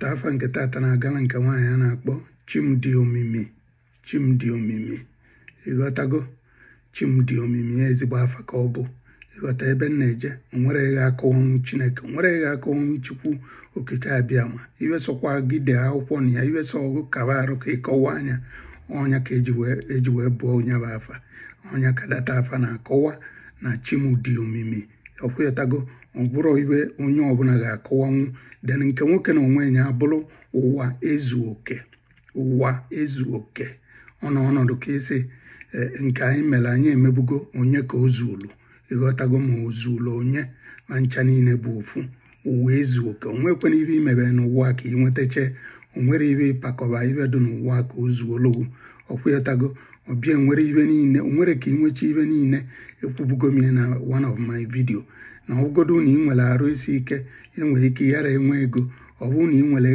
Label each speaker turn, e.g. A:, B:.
A: Afa nke tata na-agala nke nwaanyị a na-akpọ Chimdi Omimi. Chimdi Omimi, ịghọtago? Chimdi Omimi ya ezigbo afa ka ọ bụ. Ịghọta ebe m na-eje? Onwere ihe akọwanwu Chineke, onwere ihe akọwanwu Chukwu Okike Abịama. Iwe sọkwa gị dee akwụkwọ na ya, iwe sọ ọgụ kaba arụ ka ịkọwa anya ọnya ka eji wee bụọ onye bụ afa ọnya ka data afa na-akọwa na Chimdi Omimi. Ọkwụghọtago? Ọ bụrụ iwe onye ọbụla ga-akọwanwu. Then nke nwoke na onwe ya abụrụ ụwa ezu oke, ụwa ezu oke. Ọ nọ ọnọdụ ka isi nke anyị mere anyị emebugo onye ka o zuulu. Ịghọtago? Ma o zuulu onye ma ncha niile bụ ofu ụwa ezu oke. Onwekwana ibe imebe n'ụwa ka ị nwetache, onwere ibe ịpakọba ibe dị n'ụwa ka o zuologo. Ọkwụghọtago? Ọbịa nwere ibe niile, onwere ka ị nwecha ibe niile. Ekwubugo m ya na one of my video na ọbụgodo na ị nwere arụ isi ike, enwere ike yara enwe ego. Ọ bụrụ na ị nwere